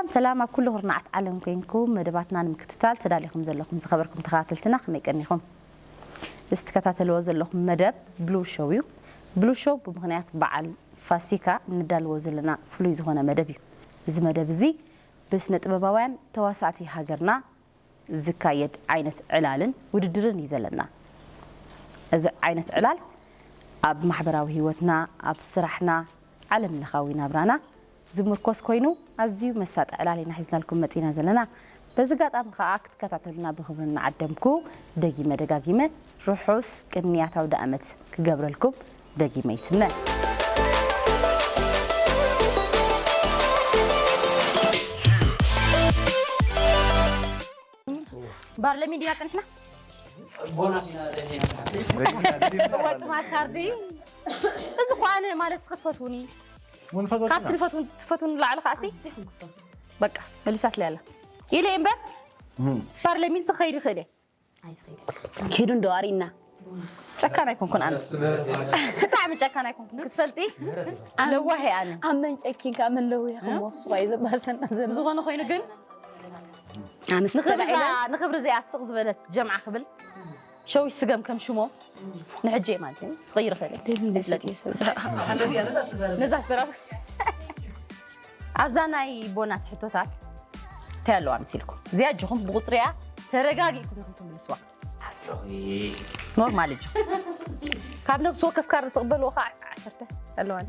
ሰላም ኣብ ኩሉ ኩርናዓት ዓለም ኮይንኩም መደባትና ንምክትታል ተዳሊኹም ዘለኹም ዝኸበርኩም ተኸታተልትና ከመይ ቀኒኹም? እዚ ትከታተልዎ ዘለኹም መደብ ብሉ ሾው እዩ። ብሉ ሾው ብምኽንያት በዓል ፋሲካ እንዳለዎ ዘለና ፍሉይ ዝኾነ መደብ እዩ። እዚ መደብ እዚ ብስነ ጥበባውያን ተዋሳእቲ ሃገርና ዝካየድ ዓይነት ዕላልን ውድድርን እዩ ዘለና። እዚ ዓይነት ዕላል ኣብ ማሕበራዊ ህይወትና፣ ኣብ ስራሕና፣ ዓለም ለኻዊ ናብራና ዝምርኮስ ኮይኑ ኣዝዩ መሳጢ ዕላል ኢና ሒዝናልኩም መጺና ዘለና። በዚ ኣጋጣሚ ከኣ ክትከታተሉና ብኽብሪ እናዓደምኩ ደጊመ ደጋጊመ ርሑስ ቅንያት ኣውደ ኣመት ክገብረልኩም ደጊመ ይትምነ። ባርለሚ ዲና ጸኒሕና ቦናስ ኢና ጸኒሕና። ወጥማ ካርዲ እዚ ኳነ ማለት ክትፈትውኒ ካብቲ ንፈትውን ትፈትውን ላዕሊ ከኣሲ በቃ መሊሳት ለያላ ኢለ እምበር ባርለሚ ዝኸይድ ይኽእል እየ። ኪዱ እንዶ ኣሪና ጨካን ኣይኮንኩን ኣነ ብጣዕሚ ጨካን ኣይኮንኩን ክትፈልጢ ለዋህ እየ ኣነ ኣብ መን ጨኪንካ መን ለዊኽሞ እሱ እዩ ዘባሰና ዘሎ ብዝኾነ ኮይኑ ግን ኣንስተ ንኽብሪ እዛ- ላዒላ ንኽብሪ እዚኣ ስቕ ዝበለት ጀምዓ ክብል ሸዊት ስገም ከም ሽሞ ንሕጂ ማለት እዩ ክቕይር ይኽእል እየ። ደልዩ ዘስለጥ ይሰብ ነዛ ስራሕ ኣብዛ ናይ ቦናስ ሕቶታት እንታይ ኣለዋ መሲልኩም እዚኣ ኣጆኹም ብቁፅሪያ ተረጋጊእኩም ኢኹም ትምልስዋ ኖርማል እጆ ካብ ነብሲ ወከፍ ካርድ ትቕበልዎ ከዓ ዓሰርተ ኣለዋኒ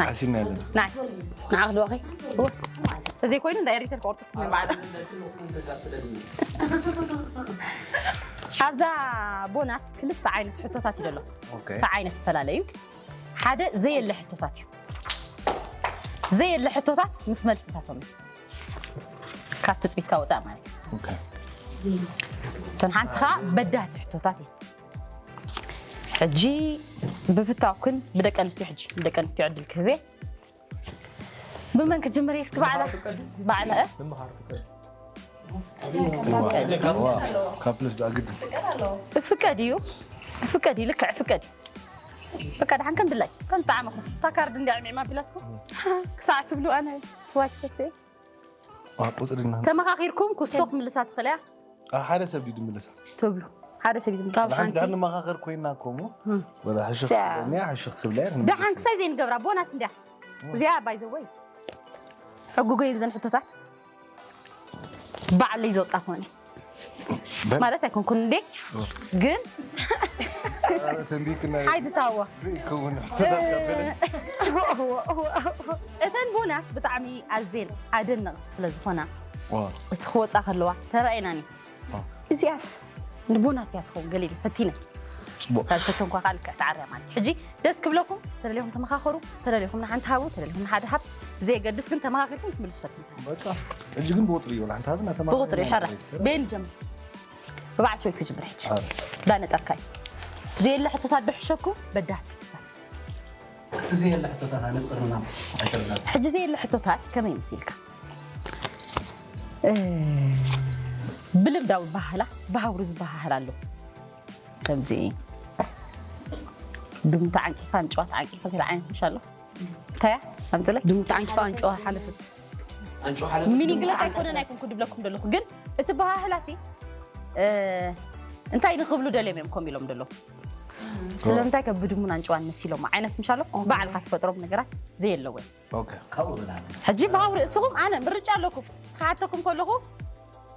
ሓሲብና ኣለና ናይ ንዓ ክልዋኸይ እዚ ኮይኑ እንዳ ኤሪተር ክቆርፅኩም ማለት ኣብዛ ቦናስ ክልተ ዓይነት ሕቶታት እዩ ዘሎ ኦኬ ክልተ ዓይነት ይፈላለ እዩ ሓደ ዘየለ ሕቶታት እዩ ዘየለ ሕቶታት ምስ መልስታቶም እዩ ካብ ትፅቢትካ ወፃእ ማለት እዩ ኦኬ እተን ሓንቲ ከዓ በዳህቲ ሕቶታት እዩ ሕጂ ብፍታውክን ብደቂ ኣንስትዮ ሕጂ ንደቂ ኣንስትዮ ዕድል ክህብ እየ ብመን ክጅምር እየ እስኪ ባዕላ ባዕላ እ ምምሃር ፍቅር ካፕልስ ዳ ግድ ፍቀድ እዩ ፍቀድ እዩ ልክዕ ፍቀድ እዩ በቃ ድሓን ከም ድላይ ከም ዝጠዓመኹም እታ ካርድ እንዲያ ዕሚዕማ ቢላትኩም ክሳዕ ትብሉ ኣነ ስዋ ክሰትየ ቁፅሪ እና ተመኻኺርኩም ክስቶ ክምልሳ ትኽእል እያ ሓደ ሰብ ድዩ ድምልሳ ትብሉ ሓደ ሰብ እዩ ዝምልሳ ካብ ሓንቲ ድሓር ንመኻኸር ኮይና እኮ እሞ ወላ ሕሽኽ ሳ- ክብለኒ ሕሽኽ ክብለ ደሓን ክሳይ ዘይንገብራ ቦናስ እንዲያ እዚኣ ባይዘወይ ሕጉጎ እየን ዘን ሕቶታት ባዕለይ ዘውፃ ኮኒ በል። ማለት ኣይኮንኩን እንዴ ግን ተንቢክና ሓይዲ ታዋ ዘይከውን ሕቶታት ካብ በለስ እተን ቦናስ ብጣዕሚ ኣዜን ኣደነቕቲ ስለ ዝኾና ዋ እቲ ክወፃ ከለዋ ተራእየናኒ እዚኣስ ንቦናስ እያ ትኸውን ገለ ኢለ ፈቲነ ፅቡቅ ካብ ዝፈተንኳ ከዓ ልክዕ ተዓርያ ማለት ሕጂ ደስ ክብለኩም ተደሊኹም ተመኻኸሩ ተደሊኹም ንሓንቲ ሃቡ ተደሊኹም ንሓደ ሃብ ብዘየገድስ ግን ተመኻኺርኩም ትምልሱ ፈትኑ በቃ ሕጂ ግን ብቁፅሪ እዩ ሓንቲ ሃብና ተማ ብቁፅሪ ሕራ ቤን ጀምር ብበዓል ሸዊት ክጅምር ሕጂ ዳነጠርካይ ዘየለ ሕቶታት ብሕሸኩ በዳህቲ እቲ ዘየለ ሕቶታት ኣነፅርና ኣይተብላል ሕጂ ዘየለ ሕቶታት ከመይ ምስ ኢልካ እ፣ ብልምዳዊ ባህላ ብሃውሪ ዝበሃህል ኣሎ ከምዚ ድሙ ተዓንቂፋ ኣንጭዋ ተዓንቂፋ ገለ ዓይነት ምሽ ኣሎ እንታያ ኣምፅለይ ድሙ ተዓንቂፋ ኣንጭዋ ሓለፈት ሚኒንግለስ ኣይኮነን ኣይኮንኩ ድብለኩም ዘለኹ ግን እቲ በሃህላሲ እ፣ እንታይ ንክብሉ ደልዮም እዮም ከምኡ ኢሎም ዘለዉ ስለምንታይ ከብድሙን ኣንጭዋን መሲሎም ዓይነት ምሽ ኣሎ ባዕልካ ትፈጥሮም ነገራት ዘየለወ ኦኬ ካብኡ ብላለ ሕጂ ብሃውሪ እስኹም ኣነ ምርጫ ኣለኩም ክሓተኩም ከለኹ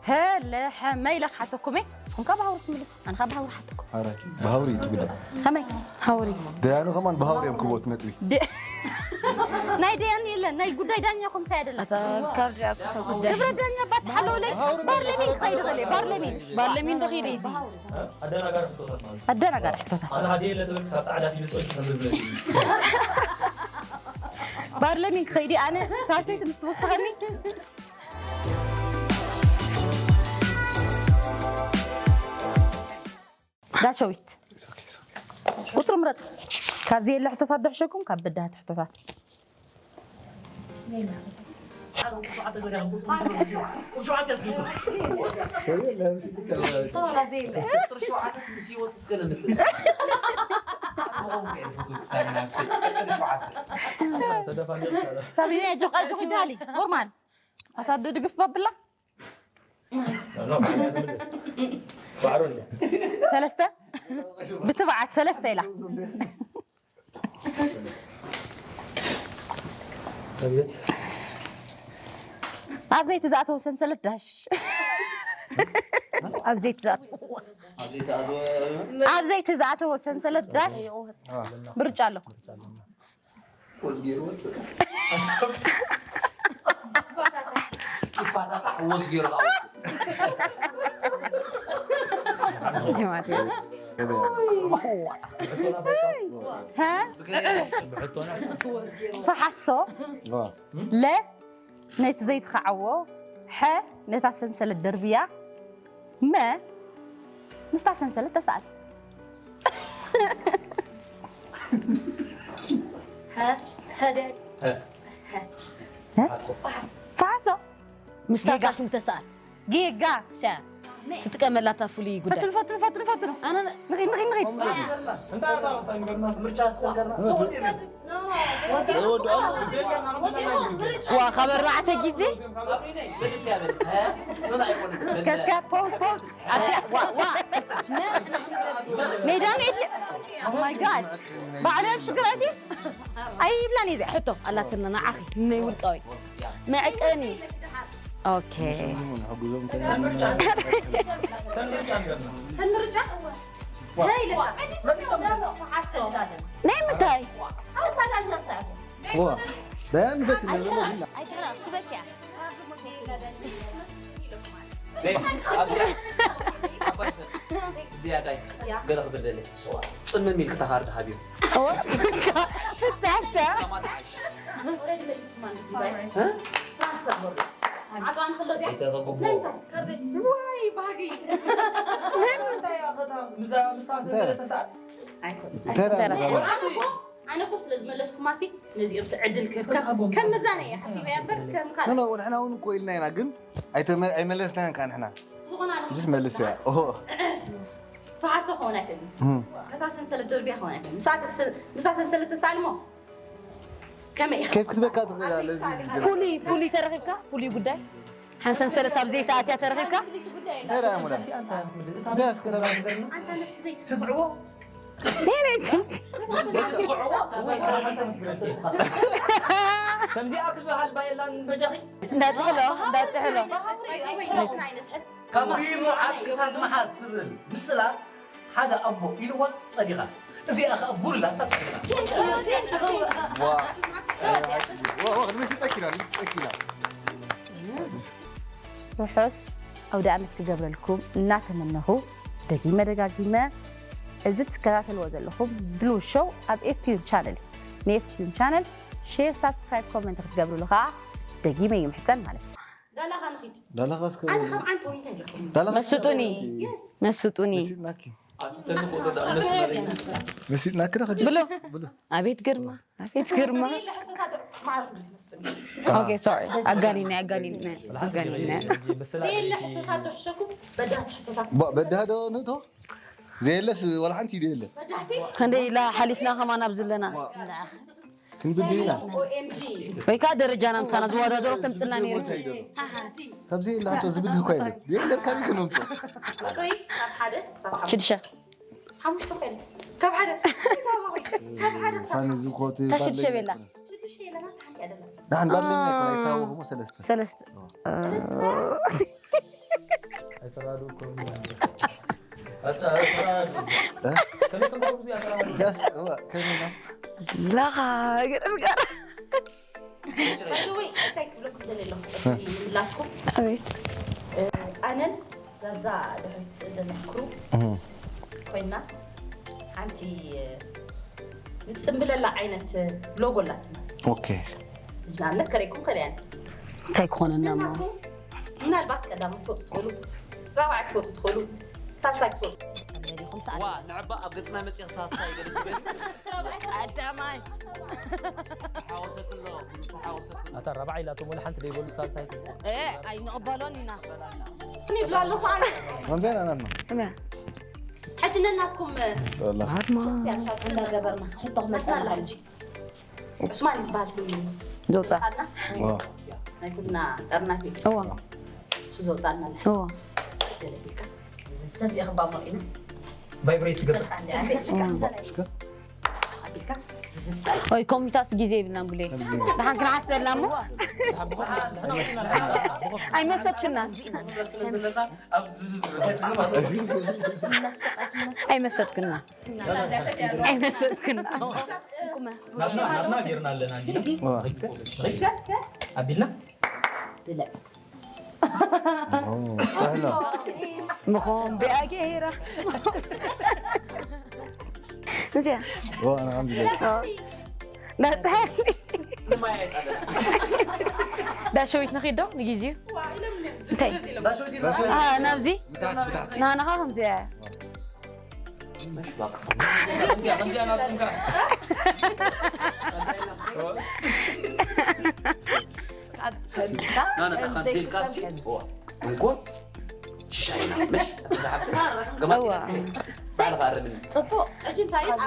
ሀለ ሐመ ኢለ ክሓተኩም እየ እስኹም ካብ ሃውሪ ትምልሱ ኣነ ካብ ሃውሪ ሓተኩም ኣረ ብሃውሪ እዩ ትብለ ከመይ ሃውሪ ደያኑ ከማን ብሃውሪ እዮም ክቦት ነጥቢ ደ- ናይ ደያን የለን ናይ ጉዳይ ዳኛ ኮምሳ ያደለን እታ ካርድ ያኩታ ጉዳይ ግብረ ዳኛ ባት ሓለውለይ ባርለሚን ክኸይድ ኸለ ባርለሚን ባርለሚን ዶ ኺደ እዚ ኣደናጋሪ ሕቶታት ማለት እዩ። ኣደናጋሪ ሕቶታት ኣነ ሃዲየ ለትብል ክሳብ ፃዕዳ ፊልም ፅሑፍ ተንብብ ባርለሚን ክኸይዲ ኣነ ሳልሰይቲ ምስ ትወስኸኒ ዳሸዊት ቁፅሪ ምረፅ ካብዚ የለ ሕቶታት ዶ ሕሸኩም ካብ በዳህቲ ሕቶታት ሳብየ ጆቃ ጆቂ ዳሊ ኖርማል ኣታ ኣዶ ድግፍ ባብላ። ሰለስተ ብትብዓት ሰለስተ ኢላ። ኣብ ዘይቲ ዝኣተወ ሰንሰለት ዳሽ። ኣብ ዘይቲ ዝኣተወ ኣብ ዘይቲ ዝኣተወ ሰንሰለት ዳሽ። ምርጫ ኣሎ። ፈሓሶ። ለ ነቲ ዘይትኸዓዎ። ሐ ነታ ሰንሰለት ደርብያ። መ ምስታ ሰንሰለት ተሳኣል። ፈሓሶ ምስታ ጌጋ። ሳሽም ተሳኣል። ጌጋ። ሰ ትጥቀመላ እታ ፍሉይ ጉዳይ። ፈትኑ፣ ፈትኑ፣ ፈትኑ፣ ፈትኑ። ኣነ ንኺድ፣ ንኺድ፣ ንኺድ። ዋ፣ ካብ ኣርባዕተ ግዜ። እስከ፣ እስከ፣ ፖዝ፣ ፖዝ። ኣትያ፣ ዋ፣ ዋ። ሜዳ፣ ሜዳ። Oh my God። ባዕሎም ሽግር ኣትየ። ኣይብላን እየ እዚኣ። ሕቶ ኣላትና ንዓኺ፣ ናይ ውልቃዊ። መዕቀኒ። ኦኬ። ናይ ምንታይ? ዋ፣ ዳያን በቲ ነገር ነው። ኣይትሕረቕ፣ ትበኪያ። ዝያዳይ ገለ ክብል ደለ። ጽምም ኢልክ እታ ካርድ ሃብዮ። ፍታሰ። ኣነ እኮ ስለ ዝመለስኩማሲ ነዚኦም ዕድል ክህብ ከም መዛነ እየ ሓሲበያ እምበር ከም ካልእ። ኖ፣ ኖ፣ ንሕና እውን እኮ ኢልና ኢና፣ ግን ኣይተመ-፣ ኣይመለስናን ከኣ ንሕና። ዝኾነ ኣነ እኮ ጅስ መልስ እያ። ኦሆ። ፈሓሶ ክኸውን ኣይክእልን። እም። ነታ ሰንሰለት ደርብያ ክኸውን ኣይክእልን። ምስኣ ተስ-፣ ምስኣ ሰንሰለት ተሳልሞ ከመይ ኢኻ? ኬፍ ክትበካ ትኽእል ኣለ፣ እዚ ዝግርም። ፍሉይ፣ ፍሉይ ተረኺብካ፣ ፍሉይ ጉዳይ። ሓንቲ ሰንሰለት ኣብ ዘይተኣትያ ተረኺብካ? እንታይ ደኣ ሙላ? እንታይ እስኪ ተባል? ኣንታ ነቲ ዘይትስምዕዎ። ከምዚኣ ትበሃል ባየላን በጃኺ? እንዳጥሕሎ፣ እንዳጥሕሎ። ካብ ቢሙዓት ክሳድ መሓዝ ትብል ብስላ ሓደ ኣቦ ኢልዋ ጸዲቓ። እዚኣ ኸኣ ቡላ እታ ጸዲቓ። ዋ። ዋ፣ ዋ፣ ልምሲ ጠኪላ፣ ልምሲ ጠኪላ። ርሑስ ኣውደ ዓመት ክገብረልኩም እናተመነኹ፣ ደጊመ ደጋጊመ፣ እዚ ትከታተልዎ ዘለኹም ብሉ ሾው ኣብ ኤፍቲዩን ቻነል እዩ። ንኤፍቲዩን ቻነል ሼር፣ ሳብስክራይብ፣ ኮመንት ክትገብሩሉ ኸኣ ደጊመ ይምሕጸን ማለት እዩ። ዳላኻ ንኺድ። ዳላኻ እስከ ኣነ በሉ። ካብ ዓንተው እንታይ ኣለኩም? ዳላኻ እስከ መሱጡኒ። በሉ። የስ። መሱጡኒ። መሲጥናኪ። መሲጥናኪ ዶ ከጀ-? ብሉ። ብሉ። ኣቤት ግርማ፣ ኣቤት ግርማ። ኦኬ፣ ሶሪ። ኣጋኒነ፣ ኣጋኒነ፣ ኣጋኒነ። ዘየለ ሕቶታት ዶ ሕሸኩም? በዳህቲ ሕቶታት። ባ-፣ በዳህ ዶ ንእቶ? ዘየለስ ወላ ሓንቲ ኢዱ የለ። በዳህቲ? ክንደይ ኢላ ሓሊፍና ከማን ኣብ ዘለና። ዋ። ክንብድህ ኢና። ኦኤምጂ። ወይ ከዓ ደረጃና ምሳና ዝወዳደሮ ተምፅልና ነይሩ። ከምዚ ኢላ ሕቶ ዝብድህ እኳ የለን። የለን፣ ካበይ ክነምፅኦ? ቁፅሪ ካብ ሓደ ክሳብ ሓሙሽተ። ሽዱሽተ። ሓሙሽተ እኮ የለን። ካብ ሓደ፣ ካብ ሓደ ክሳብ ሳኒ ሓሙሽተ። ዝኮት እታ ሽዱሽተ ባለኛ ቤላ። ኣይኮነን። ሽዱሽተ የለን፣ ኣታ ሓንቲ ኣይደለም። ንሓን ባለኛ ኣይኮነ፣ ኣይታወኹ እሞ ሰለስተ። ሰለስተ። ሰለስተ። እ? ኣይተራድኡ እኮ ነው። ኣጸ-፣ ኣይተራድኡ። እ? ከመይ ከም ትብሉ እዚኣ ተራድኡ። ጃስ፣ እዋ፣ ከመይ ነው? ላኻ፣ ገለ ነገር። By the way፣ እንታይ ክብለኩም ደለ ኣለኹ? እ። ምላስኩም? ኣቤት። እ፣ ኣነን ዛዛ ድሕሪት ስእሊ ዘላ ክሩ እህ። ኮይና፣ ሓንቲ፣ እ፣ ንጽምብለላ ዓይነት ሎጎ ኣላትና። ኦኬ። ንኣብነት ከርእየኩም ከለያን። እንታይ ክኾነና እሞ? ንስኻትኩም ምናልባት ቀዳማይ ክትወፁ ትኽእሉ፣ ራብዓይ ክትወፁ ትኽእሉ፣ ሳልሳይ ክትወፁ። ዋ፣ ንዕባ ኣብ ገፅና መፂኻ ሳልሳይ ገለ ትበል። ቀዳማይ። ተሓወሰክሎ፣ ተሓወሰክሎ። ኣታ ራብዓይ ኢላቶም ወላ ሓንቲ ደይበሉ ሳልሳይ ትበል። እ፣ ኣይንቕበሎን ኢና። ይብላ ኣለኹ ኣነ። ከምዚ ኢና ናትና። እመ። ሕጂ ነናትኩም፣ ወላ። ሸክሲ ኣስፋልቲ እንዳገበርና፣ ሕቶ ክመልሰልና ሕጂ። ዑስማን ዝበሃል ቲም ዘውፃ። ኣና? ዋ። ናይ ኩልና ጠርናፊ እዋ። እሱ ዘውፃልና ኣለ። እዋ። ገለ ኢልካ። ሰሲእኽባ ሞቂና። ቫይብሬት ትገብር። ጠጣ እንዲ ኣለ ኢልካ። እስከ። ኣቢልካ። ዝስሳል። ኦይ፣ ኮሚታስ ግዜ የብልናን ብሌ። ደሓን ክንዓስ በልና እሞ። ኣይመሰችና። ኣብዚ ዝዝብል እንታይ ትብሉ ማለት እዩ? ኣይመሰጥክና። ኣይመሰጥክና። ናትና ናትና ጌርና ኣለና እንጂ። ዋ። እስከ ኣቢልና ብለ። ኦ፣ ጥሕሎ። ምኾን ቢኣ ጌራ። እዚኣ። ዋ፣ ኣነ ከምዚ ገይረ። ኦ። ዳፀሐሊ። ዳሸዊት ንኺድ ዶ ንግዜኡ? እንታይ? ዳሸዊት አ፣ ናብዚ? ብታሕቲ፣ ብታሕቲ። ናናኻ ከምዚ እያ። ከምዚኣ፣ ከምዚኣ ናትኩም ከ? ናና፣ ከምዚ ኢልካ ሲ፣ ኦ፣ እንኮን ሽሻይና፣ ምሽ፣ ተዛሓብቲ፣ ገማት እዋ። ኢለትኒ። ባዕልኻ ኣርምኒ። ጽቡቕ። ሕጂ እንታይ ኣብ፣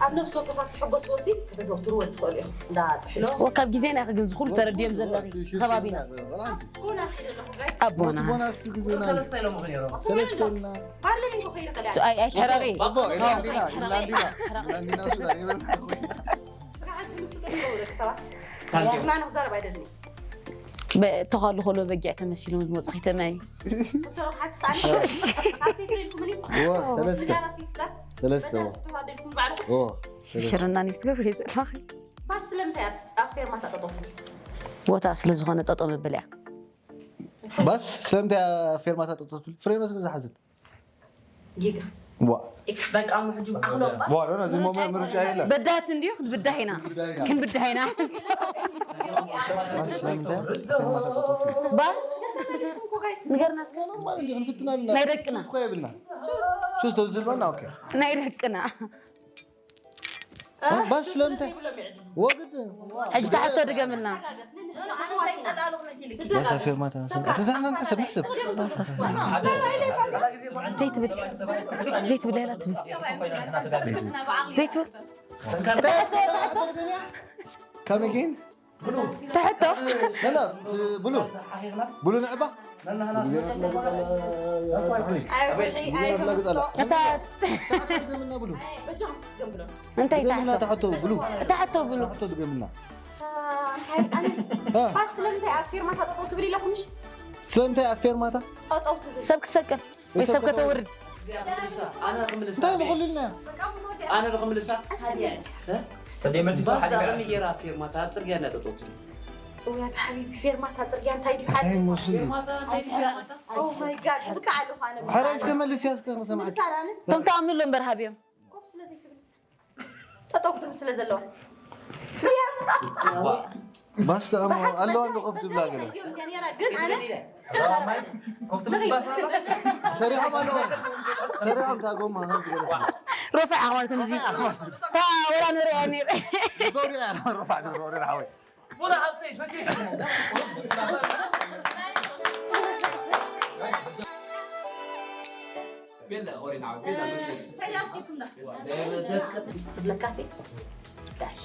ኣብ ነፍሲ ወከፋት ትሕጎስዎ ሲ፣ ከተዘውትርዎ ትኽእሉ ኢኹም። እንዳ ጥሕሎ። ወ-፣ ካብ ግዜና ኢኺ ግን ዝኹሉ ተረድዮም ዘለኺ፣ ከባቢና። ቦናስ እዩ ዘለኹ፣ ጋይስ። ኣብ ቦናስ። ቦናስ ግዜና። ሰለስተ ኢሎም እኮ ነይሮም። ሰለስተ ኢልና። ፓርላሜንት እኮ ይረኸዳ። እሱ ኣይ-፣ ኣይትሕረቒ። ኣቦ፣ ኢርላንዲና፣ ኣይትሕረቒ። ኢርላንዲና። ኣይትሕረቒ። ኢርላንዲና፣ ሱዳን፣ ኢርላንዲና። ስራሕ ሕጂ ንሱ ተምሮ ደቂ ሰባት። ታንኪ። ንሕና ንዛረብ ኣይደልን። በ-፣ ተኻሉ ከሎ በጊዕ ተመሲሎም ዝመጹ ኺተመይ። ዶክተር ሓንቲ ሳኒ። ካብ ሴት ኢልኩም እኔ። እወ፣ ሰለስተ። ንጋራት ይፍጠር። ሰለስተ፣ እወ። በታ ተዋደድኩም ባዕልኹም። እወ፣ ሰለስተ። ሽርና ኒስ ትገብሪ ዘለኺ። ባስ ስለምንታይ ኣብ፣ ኣብ ፌርማታ ጠጠው ትብል? ቦታ ስለ ዝኾነ ጠጠው መበል እያ። ባስ ስለምንታይ ኣብ ፌርማታ ጠጠው ትብል? ፍሬኖ ስለ ዝሓዘት። ጌጋ። ዋ። ኤክስ። በቃ፣ እሞ ሕጂ ብዓቕሎም ባ-፣ ዋ፣ ኖ፣ ኖ፣ እዚ ሞመ-፣ ምርጫ የለን። በዳህቲ እንድዩ፣ ክንብዳህ ኢና። ክንብዳህ ኢና። ክንብዳህ ኢና። ባስ ስለምንታይ? ባስ? ንገርና እስከ። ኖርማል እንዲ ክንፍትና ኣለና። ናይ ደቅና። ሱስ እኮ የብልና። ሱስ ተዝህልወና፣ ኦኬ። ናይ ደቅና። እ? ባስ ስለምንታይ? ወግድ። ሕጂ ትሕቶ ድገምልና። ባሳ ፌርማታ መሰለኝ። ኣተ፣ ኣተ፣ ኣተ፣ ሰብ፣ ሰብ። ዘይትብል። ዘይትብል፣ ያላ ትብል። ዘይትብል። Come again? ትሕቶ። لا، لا، ብሉ። ብሉ ንዕባ። ኣይ፣ ውሒ፣ ኣይ፣ ተመስጦ። እታ ደምና ብሉ። በጃኹም እስኪ ገምብሎ። እንታይ ደምና ትሕቶ? ትሕቶ ብሉ። ትሕቶ ብሉ። ትሕቶ ድገምና። እ፣ እንታይ፣ ኣነ፣ እ። ባስ ስለምንታይ ኣብ ፌርማታ ጠጠው ትብል ኢለኹምሽ? ስለምንታይ ኣብ ፌርማታ? ጠጠው ትብል። ሰብ ክትሰቅል። ወይ ሰብ ከተውርድ። ኣነ ክምልሳ። እንታይ ብኹሉ ኢልና? ኣነ ክምልሳ። እ? ተደይ መልሶ ባስ ሓዲጋ። ኣቕሚ ጌራ ፌርማታ ኣብ ጽርግያ እንዳጠጠወት። እውያት ሓቢቢ፣ ፌርማታ ጽርግያ እንታይ ድዩ ሓቂ? እንታይ መስሉ? ፌርማታ እንታይ ድዩ ፌርማታ? Oh my God፣ ብቃ ኣለኹ ኣነ። ሓራይ እስከ መልስ ያስከ መሰማዕት። ምሳል ኣነ። እቶም ተኣምኑሉ እምበር ሃብዮም። ኮፍ ስለ ዘይትብል ንሳ። ጠጠው ክትብል ስለ ዘለዋ። ባስ ተኣሞ ኣለዋ እንዶ ኮፍ ትብላ ገለ። ግን ኣነ ኮፍ ትብል ባስ ኣላ? ሰሪሖም ኣለዋ። ሰሪሖም እታ ጎማ ከምዚ ገለ። ረፋዕ ኣሕዋት ከምዚ። ረፋዕ ኣሕዋት። ታ ወላ ንሪኣ ነይረ። ይገብሩ እያ ረፋዕ ትብሎ ወደ ሓወይ። ዝብለካ ሲ ዳሽ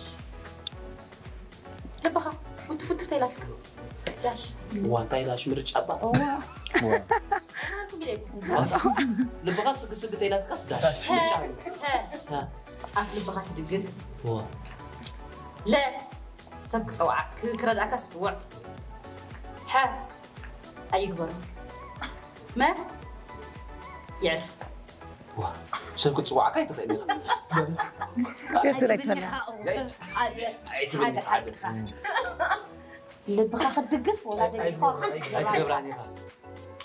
ልብኻ ውትፍ ውትፍ ተይላትካ ዳሽ። እዋ፣ እንታይ ዳሽ ምርጫ እባ። እዋ። እዋ። ኣልኩም ኢለ እኮ። ልብኻ ስግ ስግ ተይላትካስ ዳሽ ምርጫ ኣሎ። ሀ። ሀ። ኣፍ ልብኻ ትድግን። እዋ። ለ ሰብ ክጸውዓ፣ ክ-፣ ክረድኣካ ትጽውዕ። ሐ ኣይግበሮ። መ የዕረ። ዋ፣ ሰብ ክትጽውዓካ ኣይትኽእል ኢኻ። ገጽ ኣይትብልን ኢኻ። ኣይትብልን ኢኻ። ልብኻ ክትድግፍ ወላ ደጊፍካ ወላ ሓንቲ ኣይትገብራን ኢኻ።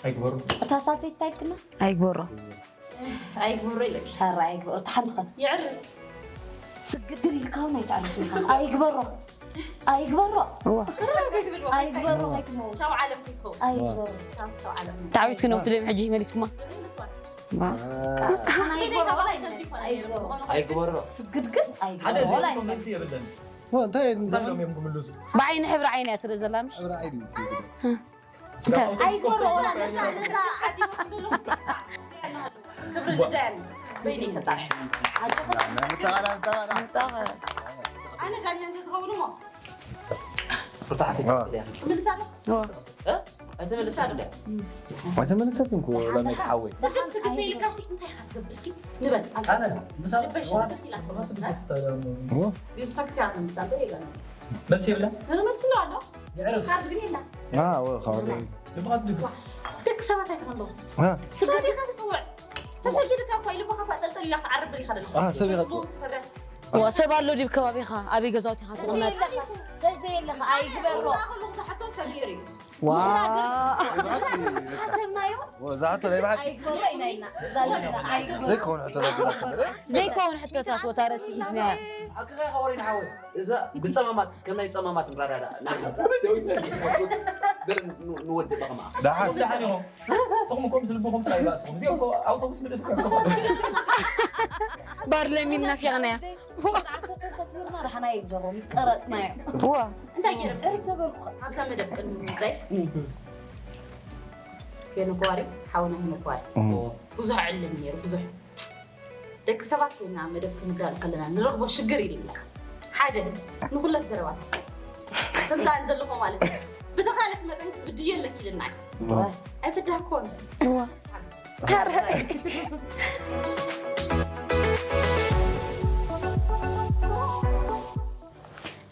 ኣይግበሮ። እታ ሳልሰይቲ እንታይ ኢልክና? ኣይግበሮ። ኣይግበሮ ኢለኪ። ሕራይ ኣይግበሮ። እታ ሓንቲ ኸ? የዕርፍ። ስግድግድ ኢልካ እውን ኣይተዕርፍን ኢኻ። ኣይግበሮ። ኣይግበሮ። እዋ። ሕራይ ከይትብልዎ። ኣይግበሮ ከይትመው። ቻው ዓለም ከይትከውን። ኣይግበሮ። ቻው፣ ቻው ዓለም። ተዓዊትክን እሞ ትብልዮም ሕጂ መሊስኩማ። ባ። ኣይግበሮ። ኣይግበሮ። ስግድግድ ኣይግበሮ። ሓደ እዚ ወላ መልሲ የብለን። ዋ፣ እንታይ እንታይ ኢሎም እዮም ክምልሱ? ብዓይኒ ሕብሪ ዓይኒ እያ ትርኢ ዘላ ምሽ? ሕብሪ ዓይኒ። እንታይ? ኣይኮሮ፣ ወላ ነዛ፣ ነዛ ዓዲኹም ዘለኹም ክብሪ ዝዳየን በይነይ ከጣርሕ። ኣጆኹም። ኣነ ዳኛ እንተዝኸውን እሞ። ሩታ ሓፍተይ ዋ። ትፈልጥያ? ትምልስ ኣሎ እ? ኣይተመለሰትን ድያ? ኣይተመለሰትን እኮ ላሜክ ሓወይ። ስግት ስግት ኢልካ ሲ እንታይ ኢኻ ትገብር እስኪ ንበል ኣነ ምሳሌ ልበሽ ስግት ኢላ ትመልስ ዋ። ግን ሰክት ኢላ ትመልስ ኣለ ይላል መልሲ የብላ ነመልስ ነው ኣሎ ይዕርፍ ካርድ ግን የላ ዋ ወ ካርድ ልብኻ ትድግፍ ደቂ ሰባት ኣይትኸንዶ ዋ። ሰብ ኢኻ ትጥውዕ ተሰጊድካ እኳ ኢሉ ብኻ ጠልጠል ኢላ ክትዓርብ ኢኻ ደለኻ አ፣ ሰብ ኢኻ ትጥውዕ። ትፈርሕ ዋ ሰብ ኣሎ ድዩ ከባቢኻ ኣበይ ገዛውቲ ኢኻ ትቕመጥ? ተዘየለኻ ኣይግበሮ ከሉ ዝሓቶ ሰብ ገይሩ እዩ ዋ ሓሰብናዮ ዛሓቶ ናይ ባሓት ኣይግበሮ ኢና ኢልና እዛ ልብና ኣይግበሮ ዘይከውን ሕቶታት ዘይከውን ሕቶታት ወታ ረሲኢስና ኣከኻይ ከወሪን ሓወይ እዛ ብፀማማት ከም ናይ ፀማማት ንረዳዳ ንወድእ በኸማ ዳሓን ደሓን ኢኹም ስኹም እኮ ምስ ልብኹም ጥራይ ባእስኹም እዚኦም እኮ ኣውቶቡስ ምልእት እኮ ባር ለሚን ናፊቕናያ ዓሰርተ ተስሂርና ዳሕና ይግበሮ ምስ ቀረፅናዮ ዋ እንታይ ገይረ ብዘይ ተበልኩ ኣብዛ መደብ ቅድሚ ምምፀይ ሄኖክ ዋሪ ሓውና ሄኖክ ዋሪ ብዙሕ ዕልል ነይሩ ብዙሕ ደቂ ሰባት ኮይና መደብ ክንዳል ከለና ንረኽቦ ሽግር ኢልና ሓደ ንኩለት ዘረባታት ከምዛን ዘለኹ ማለት እዩ ብተኻለት መጠን ክትብድዮ ኣለኪ ኢልና ኣይበዳህኮን ዋ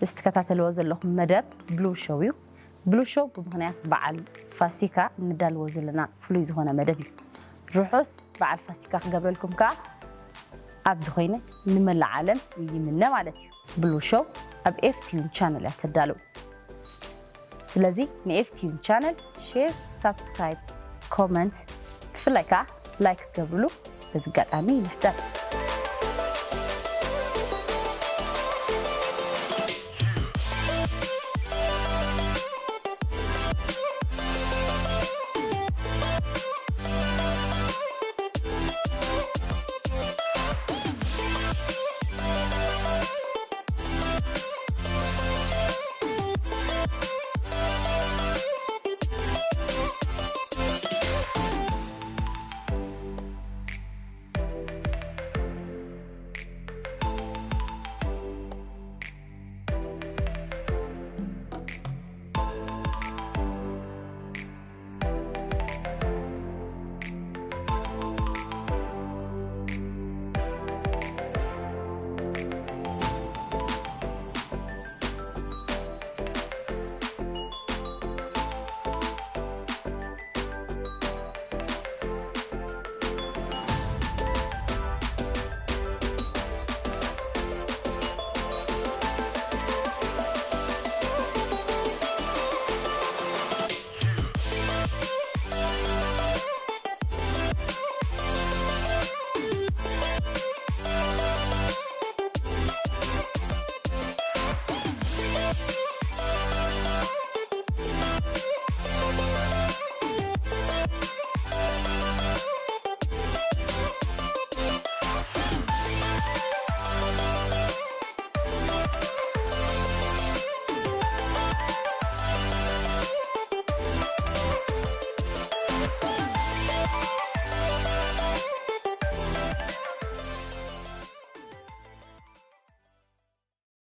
እዚ ትከታተልዎ ዘለኹም መደብ ብሉ ሾው እዩ። ብሉ ሾው ብምኽንያት በዓል ፋሲካ እንዳለዎ ዘለና ፍሉይ ዝኾነ መደብ እዩ። ርሑስ በዓል ፋሲካ ክገብረልኩም ከዓ ኣብዚ ኮይነ ንመላእ ዓለም ይምነ ማለት እዩ። ብሉ ሾው ኣብ ኤፍቲዩን ቻነል እያ ተዳለው። ስለዚ ንኤፍቲዩን ቻነል ሼር፣ ሳብስክራይብ፣ ኮመንት ብፍላይ ከዓ ላይክ ክትገብርሉ በዚ ኣጋጣሚ ይምሕፀን።